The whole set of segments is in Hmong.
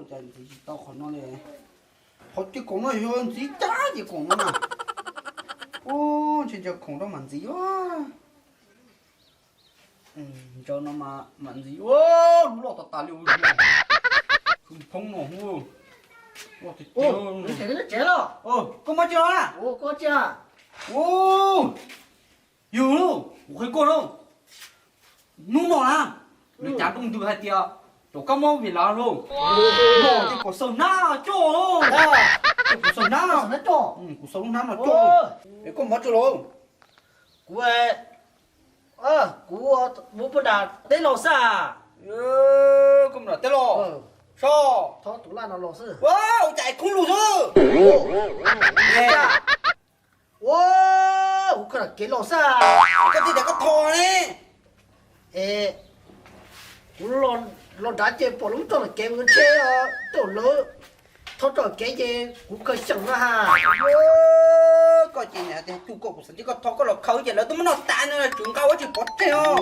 Cas ntxiv tsis tau qhov no li. Qhov ces khoom no yog ntxiv cas ces khoom no na. Ub, ntshe ntshaw khoom rau mam ntxiv. Ntshaw no mam ntxiv. Lub loj tas tas li. Khwv phoob no hu. Loj tiag tiag. Koj muab tsis los na? Ub, yog lauj, kuv qhia koj lauj. Hnub no na, nws cav nroo ntws hais tias cov kab mob Vim Lav lauj, no ces kom xaws hnab coj lauj. Ces kuv xaws hnab, kuv xaws lub hnab no coj. Es koj mus tso lauj. Kuv, kuv mus poj nram teb los xwb. Koj mus nram teb los? Soj, ua cas es khoob lug xwb. Ua, kuv kho nram kev los xwb. Koj twb tias koj thov ne. Es kuv los nrad ces pom lub roj nram kev, ntshe tej lawv thov roj kev ces kuv khaws xyeem no ha. Koj ces niam tias tus koj, kuv xav tias koj thov koj los khaws ces lawv twb muab noj tas no, tsum nqa ua tsis pov tseg os.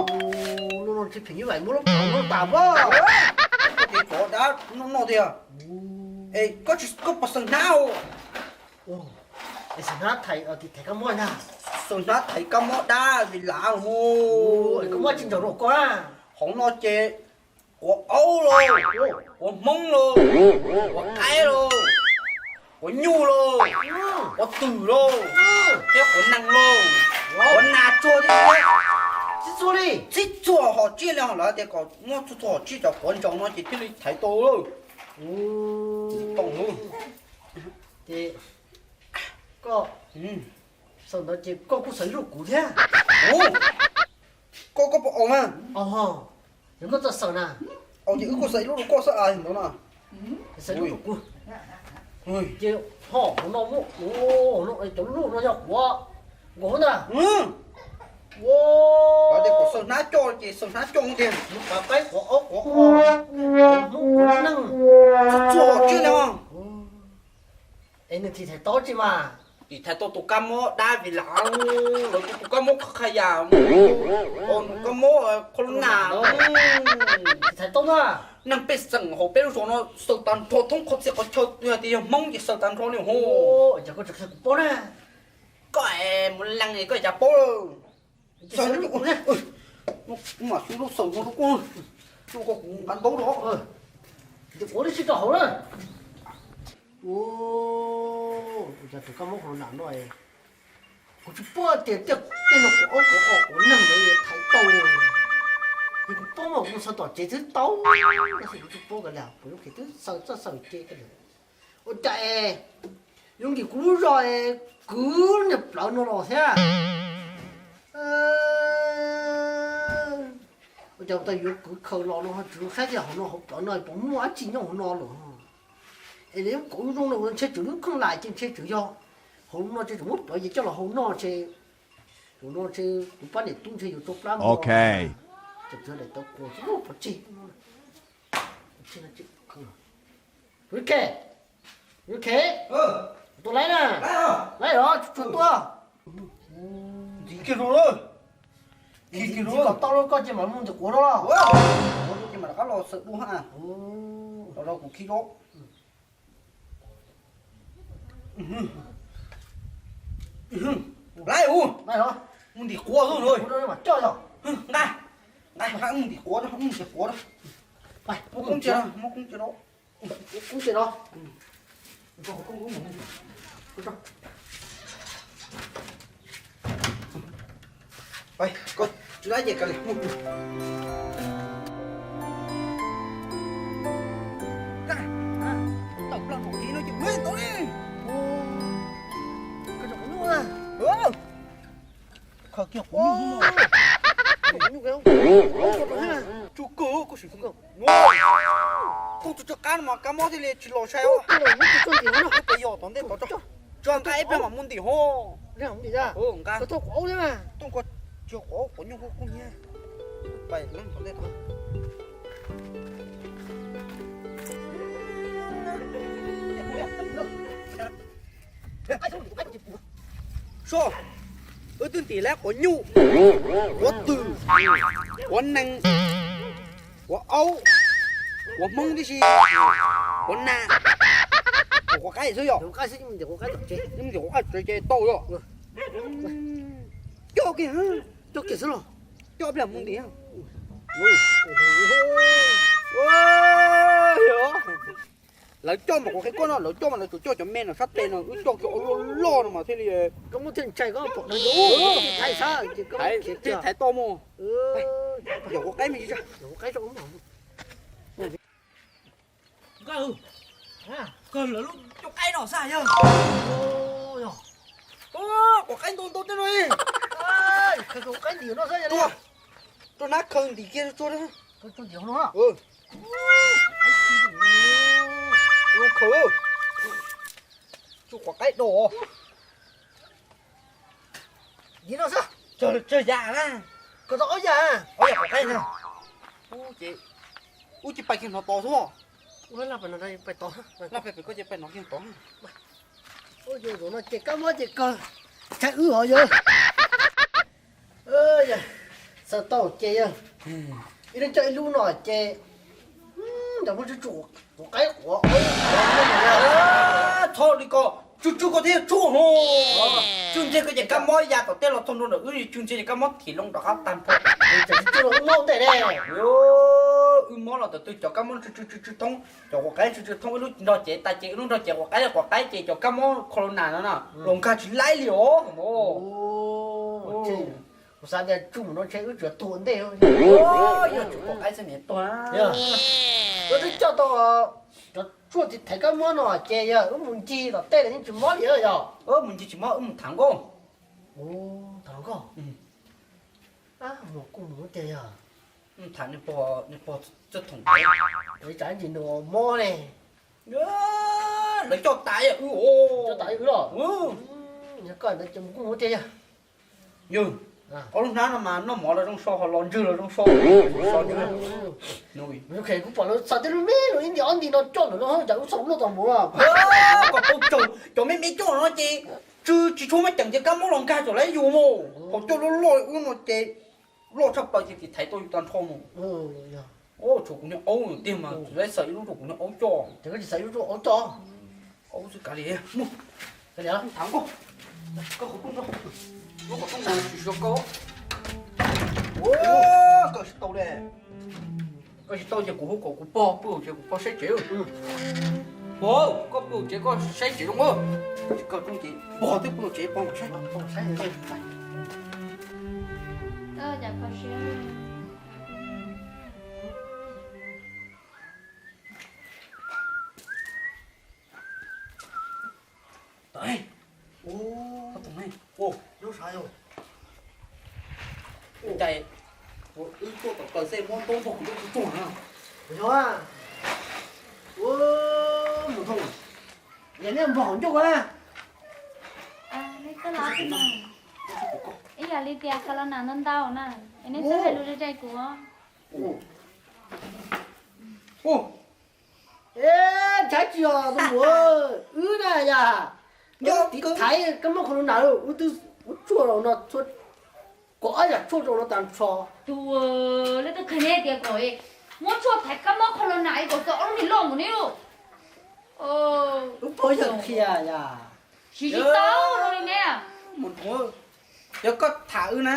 Lub no tsis phem nyuj vais muab lub pov noj tas pob. Koj ces tsov dab no noj tiag. Es koj tsis, koj puas xaws hnab? Es xaws hnab thaiv, thaiv kab mob na. Xaws hnab thaiv kab mob dab Vim Lav hu. Kab mob tsis nraug rau koj na. Hauv no ces quav aub los, quav hmoob los, quav qaib los, quav nyuj los, quav twm los, thiab quav nees los, quav nas tsuag thiab. Txhib txhua li, txhib txhua hom tsiaj li, lawv tias kom muab txhua txhua hom tsiaj cov quav ntsaum no ces thiaj li thaiv tau lawm. Tau lawm. Ces koj xaws ntawd ces koj kuj xaws ib lub kuv thiab. Koj, koj puas aus na? Yog koj txawj xaws na. Aus ces wb kuj xaws ib lub rau koj xwb as ntawd na. Xaws ib lub rau kuv. Ces ho hauv no muaj, hauv no cov lub no yog quav nkaus ntag. Ua, tias kom xaws hnab coj ces xaws hnab coj tiag. Quav qaib, quav aub, quav o, quav hmoob, quav nees, txhua txhua hom tsiaj li. Es nws thim thaiv tau tsi mas? Thim thaiv tau tus kab mob dab Vim Lav, lawv tus kab mob qhov qha yam, tus kab mob corona. Thim thaiv tau na. Neeg pej xeem hauv peb lub zos no xaws tag nrho thoob qhov txhia qhov chaw, yog tias yog Hmoob ces xaws tag nrho li ho. Cas koj tsis qhia kuv paub na? Koj mus leej es koj cas paub lawm. Kuv mam xub lub xaws no rau koj, rau koj kuv nqa ntaub rau. Ces quav tib si rau hauv na. Ua cas tus kab mob corona no kuv tsis paub tias tej no kuv ob kuv ob kuv neeg ntawd thaiv tau. Ces kuv paub mas kuv xaws tom tsev twb tau, tab sis kuv tsis paub tias kuv lub khev twb xaws txoj xaws ce. Ua cas es yuav nkim kuv lub zos es kwv niag plawv no los thiab? Ua cas tau yuav kwv khaws los no ho tsis saib tias hauv no hauv plawv no puas muaj dab tsi nyob hauv no lawm? Es nws yuav kom zoo no ntshe tseem lub kheej lais ces ntshe tseem yog hauv no ces tseem muab plawv ces coj los hau noj ntshe. Zaum no ntshe kuv pab niam tub ntshe yuav tsau plab mus. Tseem tsis daim tawv quas tsis muaj pov tseg. Ke, ke, tua laib na. Laib os, tsuag tua. Ntxiv kiag rau lawm. Ntxiv kom tau lawm koj ces mam mus ntim quav no los. Ces mam rov qab los xaws dua ha. Los rau kuv khi rau. Laib ua, mus ntim quav xwb. Nqa, nqa mus ntim quav, mus ntim quav. Muab koob cia, muab koob cia rau. Koob cia rau. Koj tsis laib ces kav liam mus. Tawm plaws nram tid no ces ua tau li. Koj tsom quav nyuj na. Khaws kiag quav nyuj. Tsuj kawg koj sim. Koj tso qab no mas kab mob thiaj li tsis los sai os. Pes yog tom ntej tod tso, nqa ib pliag mam mus ntim ho. Nqa, tooj ko tso quav nyuj koj koob cia. Pais tom ntej tod. Soj, wb twb ntim laib quav nyuj, quav twm, quav nees, quav aub, quav hmoob tib si. Ua na, quav qaib xwb yog. Mus ntim quav qaib tsev ces tau yog. Coj kiag, coj kiag xwb los. Coj pliag mus ntim. Lawv coj mas kuv qhia koj no, lawv coj mas lawv tsuas coj cov me no sab tes no, wb coj kiag ua loj loj no mas thiaj li. Koj muab thiaj ntshai koj pom no, thaiv sab, thaiv toj mus. Yog quav qaib me ntsis. Kawg lawv lub coj qaib no xwb yog. Quav qaib ntau ntau tej no. Qaib ntim no xwb. Tuaj, tuaj nab khaws ntim kiag tsuag. Khaws, tsuag quav qaib do. Ntim no xwb. Tsawg yam na? Koj tau ob yam, ob yam quav qaib na. Ub ces, ub ces pais kiag no tos xwb. Laj pem, pem koj ces pais no kiag tos. Ub ces zaum no ces kab mob ces kawg, tshaib wb hov yawg. Xaws tau ces yawg, ib leeg coj ib lub no ces, ntawm muab tsw tsw quav qaib quav. Txhob li ko, tsw tsw ko thiaj tshuaj no. Tsw ntxiag ko ces kab mob ya tom tej los txog ntua ntawm wb, tsw ntxiag ces kab mob thim loo rov qab tag nrho. Tsw tsw los wb mob ntej ne. Wb mob los tam twg cov kab mob tsw tsw tsw tsw thoob, cov quav qaib tsw tsw thoob ib lub nrog cev tas ces ib lub nrog cev quav qaib, quav qaib ces cov kab mob corona no na los nkag tsis laib li os. Kuv xav tias tsw mus no ntshe wb tsuas tuag ntej. Yog tsw quav qaib xwb niam tuag. Wb twb coj tau cov tshuaj thaiv kab mob no ces yog wb mus ncig tom tej los yeej tsis mob li yog. Wb mus ncig tsis mob, wb mus tham nkauj. Tham nkauj. Mus kuj mus tiag yog. Tham niag pog txawj thoom, tsam ntsis nws mob ne. Lawv coj tas wb os. Coj tas wb los. Yog koj ntawd ces mus kuj mus tiag yog. Yog, ob lub hnab no mas noj mov los zoo so, ho los ntswg los zoo so. Kuv pom lawv xa tej lub me lus ib nti ob nti no coj lawm no, cas wb txhob luaj tau mus. Koj paub tsaug, cov me me coj no ces tsw tsis tshua muaj ceem ces kab mob los nkag tau lawm yus mus. Ho coj loj loj wb no ces loj tshaj plaws ces tiv thaiv tau yus tag nrho mus. Tshuav kuv niag aub tiag mas txawm xaws ib lub rau kuv niag aub coj. Ces koj tsis xaws ib lub rau aub coj. Aub xwb kav li. Mus, tham nkauj. Koj qhov rooj, lub qhov rooj no tsis so koj. Koj tsis tau li. Koj tsis tau ces kuv hu kom kuv pog pw hauv tsev, kuv pog saib tsev. Pog, koj pw hauv tsev koj saib tsev zoo. Koj rooj ces pog twb pw hauv tsev, pog saib. Ua, ua, ua, ua, ua, wb tuaj tom plaws xwb muab ntaub npog kuv tuaj tsuag na. Yog, ua, mus thooj, yog nej npog hauv ncauj a. Ib yam li tias corona ntau ntau na, es nej txhob hais lus zai zai kuv. Ntshai tsis yog tus muam, wb na yog, yog tiv thaiv kab mob corona, wb twb, wb tshuaj rau no, kom ob yam tshuaj rau no tag nrho. Tus, leej twg qhia neb tias kom muab tshuaj thaiv kab mob corona kom txog ob lub niag loj nkaus neb lauj. Wb pog yawg qhia yom. Siv tsis tau li ne. Yog koj tham wb na,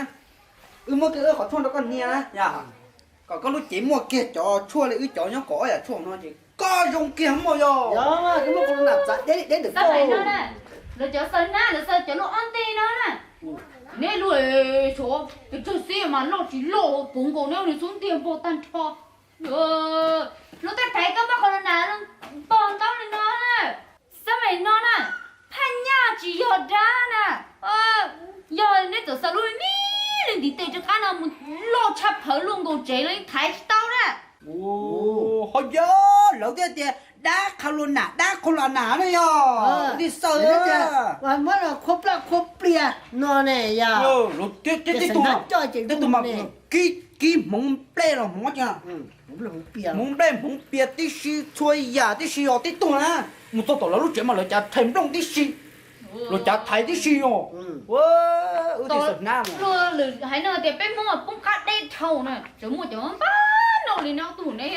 wb muab kiag wb qhov tshuaj rau koj hnia na yom, kom koj lub cev muaj kiag cov tshuaj li wb cov nyob kom ob yam tshuaj no ces koj zoo kiag muaj yog. Kab mob corona txav deb deb ntawm koj. Lawv cov xaws na, lawv xaws cov loj ob ntej no na. Neb lub, suav tus tsawg xib mas loj tsis loj puv nkaus neb li xub ntiag npog tag nrho. Lub tej thaiv kab mob corona npog ntaub li no na. Xab mais no na, phaj nyaj tsis yog dab na. Yog neb txawm xaws lub me me li ntiv tes rov qab no mus loj tshaj plawg luaj nkaus tsev los yeej thaiv tsis tau na. Ho yog lawv thiaj tias dab qha lua nam, dab qha lua nam na yog. Li xaws muab los qhuab plaj qhuab plias no ne yog. Tej tug mas kib hmoov nplej los hmoov, hmoov nplej hmoov pias tib si, txhua yam tib si os. Tej tug na mus txog tom lawv lub tsev mas lawv cav thaiv nplooj tib si, lawv cav thaiv tib si os. Wb thiaj xaws hnab. Luag lwm haiv neeg tias peb Hmoob poob qab deb dhau na, tseem muaj cov npab no li no tug ne.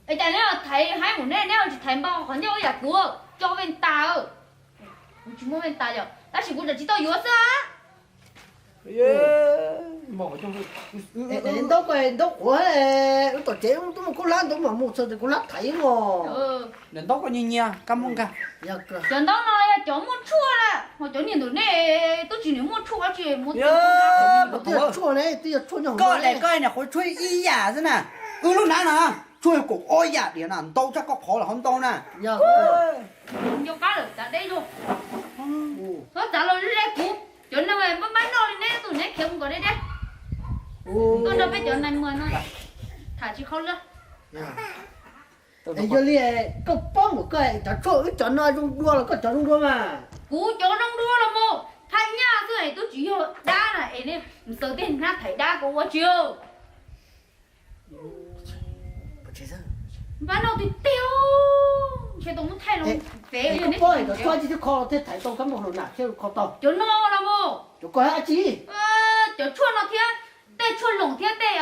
Es cas neb Thaiv haib mus neb, neb tsis thaiv npau qhov ncauj ib yam kuv, coj vej tas. Kuv tsis muaj vej tas yom, tab sis kuv tseem tsis tau yuav xwb. Ntaub ko ntaub quav, wb tom tsev twb muaj khaub hlab ntawd mas mus txog kuv hlab thaiv os. Ntaub ko nyias nyias kab mob nkag. Cov ntaub no yog cov muaj tshuaj na, ho cov niag ntawm nej twb tsis niam muaj tshuaj dab tsi. Koj daim koj niag qhuav tshuaj ib yam xwb na, wb lub hnab no tshuaj kaum ob yam diam na, ntau tshaj koj qhov los ho ntau na. Nco qab lawm, txav deb zog. Txhob txav los ze kuv, cov neeg pab pab noj li neb tus neb khiav mus kom deb deb. Tuaj nrog peb cov nais muag no tham tsis qhov lawm. Es yog li koj paub npaum koj cov tshuaj wb cov no zoo dua los koj cov zoo dua mas? Kuv cov zoo dua los mas, phaj nyaj xwb es twb tsis yog dab na es nej mus xaws tej hnab thaiv dab kuv ua tsis. Npab no twb tiag, ntshe tau muab thaij loo fev. Koj paub cov tshuaj tsis kho thiaj thaiv tau kab mob corona thiab kho tau cov no los mas? Cov ko dab tsi? Cov tshuaj no thiab tej tshuaj loos thiab tej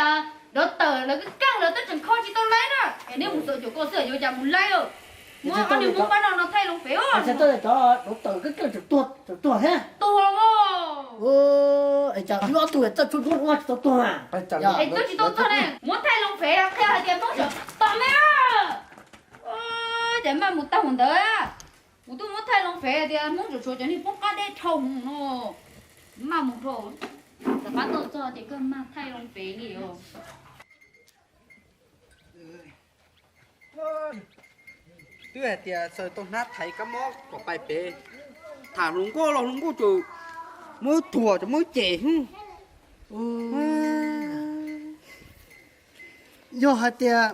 dov tawm lawv keej keej lawv twb tseem kho tsis tau laib na. Es nej mus xaws cov ko xwb yuav cas mus laib. Muab ob niag muab npab no no thaij loo fev. Cov dov tawm keej keej tseem tuag thiab. Tuag. Es cas wb ob tug txawj tshuaj ntsuab ua tsis tau tuag mas? Es twb tsis tau tuag ne, muab thaij loo fev qhia hais tias Hmoob tseem tom me. Ces maj mus tag mus ntawd, kuv twb muab thaij loo fev tias Hmoob tseem tshuav cov niag poob qab deb dhau no. Maj mus dhau, rov qab tuaj txog ces kawg maj thaij loo fev li os. Twb hais tias xaws tau hnab thaiv kab mob kom pais pem, tham hluas nkauj los hluas nkauj tseem muab thuam tseem muab cem. Yog hais tias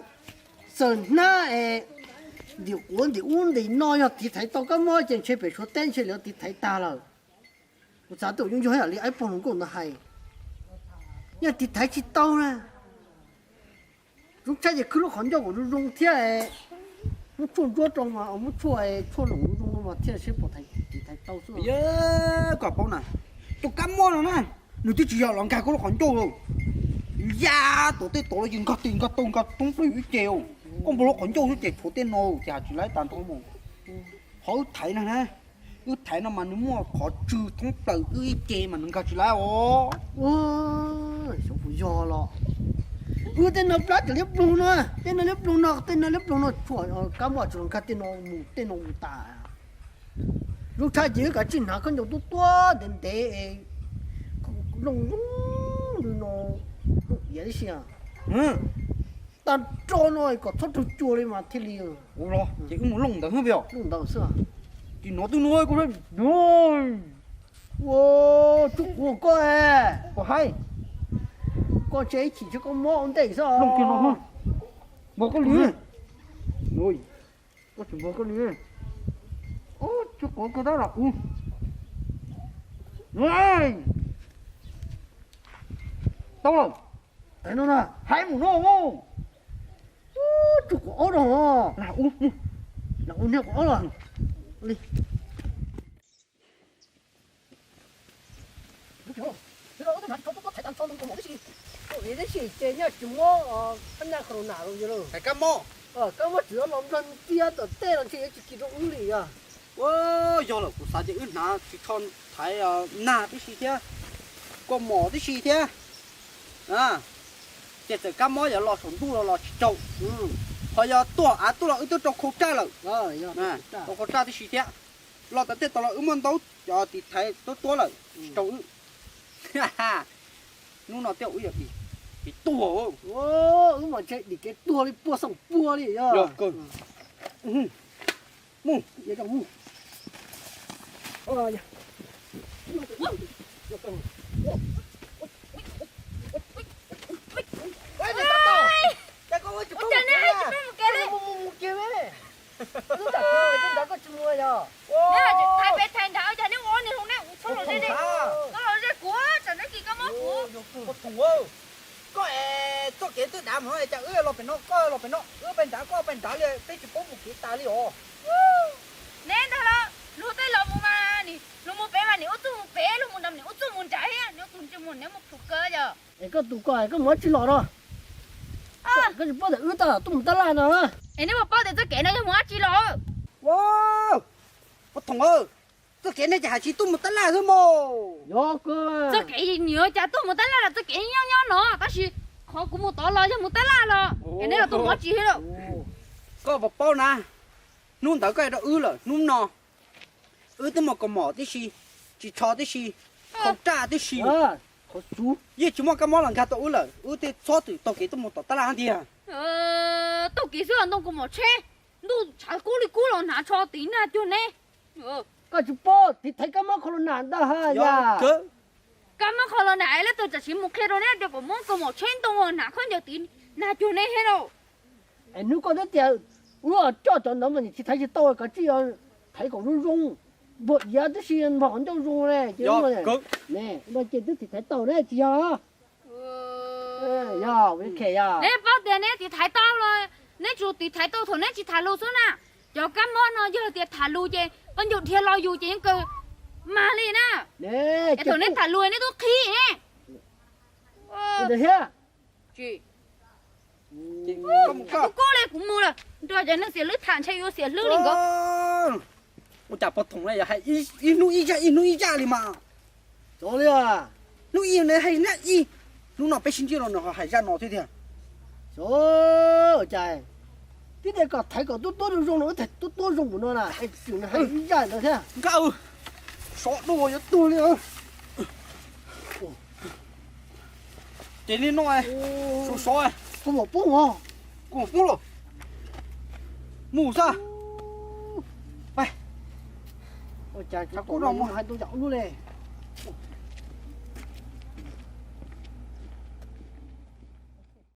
xaws hnab es ntim quav ntim ub ntim no yog tiv thaiv tau kab mob ces ntshe pem Suav teb ntshe lawv tiv thaiv tag lawm. Kuv xav tias yooj yog ib yam li ib pog hluas nkauj ntawd hais, yog tiv thaiv tsis tau na. Zoo tshaj ces khwb lub qhov ncauj kom zoo zoo thiab, muab tshuaj ntsuab rau mas, muab tshuaj, tshuaj loos zoo no mas thiaj seb puas tiv thaiv tau xwb. Koj paub na, tus kab mob no na, nws twb tsis yog los nkag koj lub qhov ncauj lauj. Ya, tom tej tod los yeej nkag tes nkag taw nkag thoob plaws ib ce. Koj npog lub qhov ncauj xwb ces tshuav tej no ces has tsis laib tag nrho mus. Qhov wb thaiv no na, wb thaiv no mas nws muaj qhov tsw thoob plaws wb ib ce mas nws nkag tsis laib os. Xyov puas yog los. Wb tej no plab tseem liab ploog no, tej no liab ploog no, tej no liab ploog no tshuam kab mob tsis los nkag tej no mus, tej no mus tas. Zoo tshaj ces wb kav tsij hnav khaub ncaws tuab tuab ntev ntev, looj zoo li no, looj iav tib si. Tag nrho no kom txhob raug cua li mas thiaj li. Ua los ces wb mus looj ntawd xwb. Looj ntawd xwb. Ces no twb nuav koj, ua, tsuj quav koj, koj haib, koj ntshe ib chim ntshe koj mob ua ntej xwb. Looj kiag no, npog koj li, koj tsis npog koj li, tsuj quav koj tab los kuv. Tau lawm. Haib mus no, tsuj quav ob no, lam ua niag quav ob los li. Ces nyaj tsis muab phab nyaj corona los yog kab mob, kab mob tsis los nplog ntiab tom tej los ntshe yuav tsis kis rau wb li os. Ua, yog lawm kuv xav tias wb hnav tsis tsho thaiv nag tib si thiab, kua mom tib si thiab. Ces txawm kab mob yuav los saum ntuj los los tsis tsaug. Ho yog tuaj av tuaj los wb twb rau khau raj lawm, rau khau raj tib si thiab. Los tom tej tod los wb muaj ntaub tiv thaiv tuab tuab lawm tsis tsaug wb. Hnub no thiaj ua yog dim kev tuag. Wb mas ntshe dim kev tuag li puag xoom puag li yog. Mus. Ua cas neb tsis pub mus kev li? Neb thaiv pem thaiv nrad, ua cas neb ua ob niag hluas neb ua txhob los ze, txhob los ze kuv, tsam neb kis kab mob kuv. Koj es txoj kev twb dav mus no cas wb los pem no koj los pem no, wb pem nrad koj pem nrad li, peb tsis paub mus kev tas li os. Neb ntag los, luag tej los mus mas nim, luag mus pem mas nim ua txuj mus pem, luag mus nrad nim ua txuj mus nrad thiab, nim ua txuj mus nrad mus plhus kaw yog. Es koj tus ko koj mus tsis los no, koj tsis paub tias wb tab tom tuaj mus tab laj no na. Es neb puas paub tias txoj kev no yog mus dab tsi los? Ua, pov thoom, txoj kev no ces hais tsis tuaj mus tab laj xwb mog. Txoj kev nws yuav cas tuaj mus tab laj los, txoj kev nyob nyob no, tab sis qhov kuv mus tod los yog mus tab laj los, es neb los tuaj mus dab tsi thiab lauj? Koj puas paub na, hnub ntawd koj hais rau wb lawm, hnub no wb twb muaj kaus mom tib si, ris tsho tib si, khau raj tib si, yeej tsis muaj kab mob los nkag tau wb lawm, wb thiaj txhob txwm taug kev tuaj mus tom tab laj tiag. Taug kev xwb los ntoo kaus mom tsheb, ntuj tshav kub li kub los hnav tsho tid nag cuag neb. Koj tsis paub tiv thaiv kab mob kho los nas ntag ha yog. Kab mob kho los nas es leej twg tam sim mus qhia rau neb tias kom muab kaus mom tsheb ntoo hnav khaub ncaws tid nag cuag neb thiab lauj. Es hnub koj twb tias wb coj cov ntawd mas nim tiv thaiv tsis tau, koj tsis yog thaiv kom zoo zoo, npog iav tib si npog qhov ncauj zoo ne ces ne, ces twb tiv thaiv tau ne tsis yog? Yog, yog. Neb paub tias neb tiv thaiv tau los neb tsuas tiv thaiv tau thaum neb tsis tham lus xwb na. Cov kab mob no yog tias tham lus ces poj ncauj dhia los yus ces yeej kawg mag li na. Es thaum neb tham lus neb twb qhib ne. Thiab. Kuv kub li kuv mus lawm, nrog cov neeg xiam hlwb tham ntshe yuav xiam hlwb li nkaus. Ua cas pov thoom ne yog hais ib hnub ib zaj ib hnub ib zaj li mas. Xyov li, hnub ib ne hais zaj ib, hnub no peb sib ntsib los nws ho hais zaj no thiab tiag. Xyov, cas tib tias kom thaiv kom tuab tuab zoo zoo no, wb thaiv tuab tuab zoo npaum no na es tseem hais ib zaj ntawd thiab. Nkaj, sov dua yuav tuag li. Ces li no, sov sov, kuv mam poob os, kuv mam poob los, mus xwb. Ua cas kuv no mus hais tus yam ub lub li.